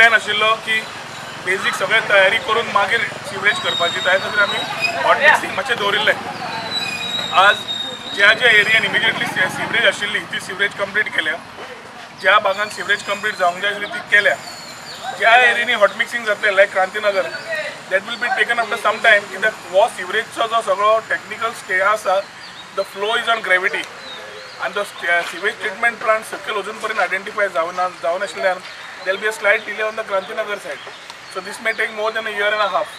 Plan आशिल्लो की basic सगळे तयारी करून मागीर सिवरेज करपाची, त्या खातीर आमी हॉट मिक्सिंग मातशें दवरिल्लें. आज ज्या ज्या एरियान इमिजिएटली सिवरेज आशिल्ली ती सिवरेज कंप्लीट केल्या, ज्या भागान सिवरेज कंप्लीट जावंक जाय आशिल्ली ती केल्या, ज्या एरियांनी हॉट मिक्सिंग जातलें like Krantinagar that will be taken after some time, कित्याक हो सिवरेजचो जो सगळो टॅक्निकल स्टे आसा the flow is on gravity आनी तो सिवेज ट्रिटमेंट प्लांट सकयल अजून पर्यंत identify जावनाशिल्ल्यान there will be a slight delay on the Krantinagar side. So this may take more than a year and a half.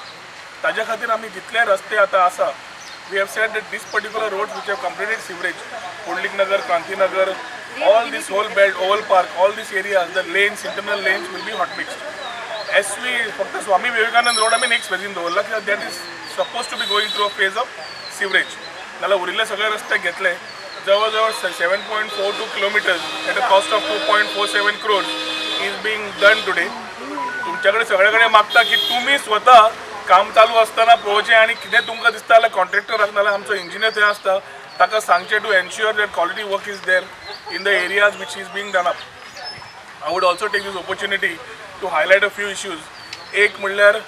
ताज्या खातीर आमी जितले रस्ते आतां आसा we have said that this particular roads which have completed sewerage, Pundlik Nagar, Krantinagar, all this whole belt, Oval Park, all these areas, the lanes, internal lanes will be hot mixed. SV फक्त Swami Vivekananda road आमी next फेजीन दवरला कित्याक that is suppose to be going through a phase of sewerage. नाल्यार उरिल्ले सगळे रस्ते घेतले जवळ जवळ 7.42 kilometers at a cost of 2.47 crores is being done today. तुमच्या कडेन सगळे कडेन मागता की तुमी स्वता काम चालू आसतना पळोवचें आनी कितें तुमकां दिसता जाल्यार कॉन्ट्रॅक्टराक नाल्यार आमचो इंजिनियर थंय आसता ताका सांगचें to ensure that quality work is there in the areas which is being done up. I would also take this opportunity to highlight a few issues. एक म्हणल्यार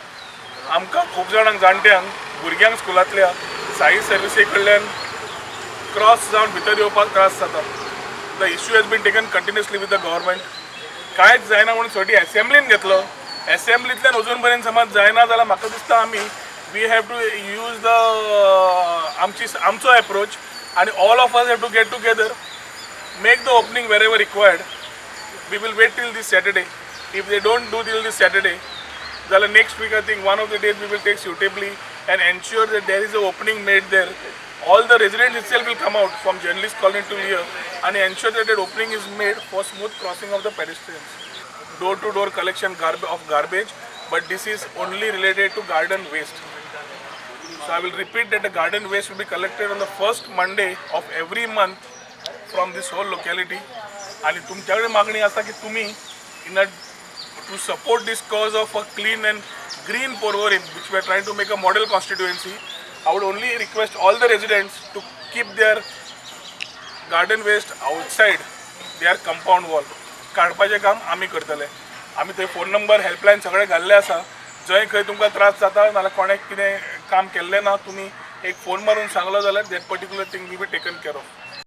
आमकां खूब जाणांक जाणट्यांक भुरग्यांक स्कुलांतल्या साई सर्विसे कडल्यान क्रॉस जावन भितर येवपाक त्रास जाता. The issue has been taken continuously with the government. कांयच जायना म्हणून शेवटी एसेंब्लीन घेतलो, एसेंब्लींतल्यान अजून पर्यंत समज जायना जाल्यार म्हाका दिसता आमी we have to use the आमची आमचो एप्रोच आनी all of us have to get together, make the opening wherever required. We will wait till this Saturday. If they don't do till this Saturday, जाल्यार next week I think one of the days we will take suitably and ensure that there is a opening made there. All the residents itself will come out from Journalist Colony to here and ensure that that opening is made for smooth crossing of the pedestrians. Door to door collection of garbage, but this is only related to garden waste. So I will repeat that the garden waste will be collected on the first Monday of every month from this whole locality. आणि तुमच्याकडे मागणी आसा की तुम्ही in a to support this cause of a clean and green Porvorim, which we are trying to make a model constituency, I would only request all the residents to keep their garden waste outside their compound wall. काडपाचें काम आमी करतले. आमी थंय phone number, helpline सगळे घाल्ले आसा. जंय खंय तुमकां त्रास जाता नाल्यार कोणें कितें काम केल्लें ना, तुमी एक फोन मारून सांगलो जाल्यार that particular thing will be taken care of.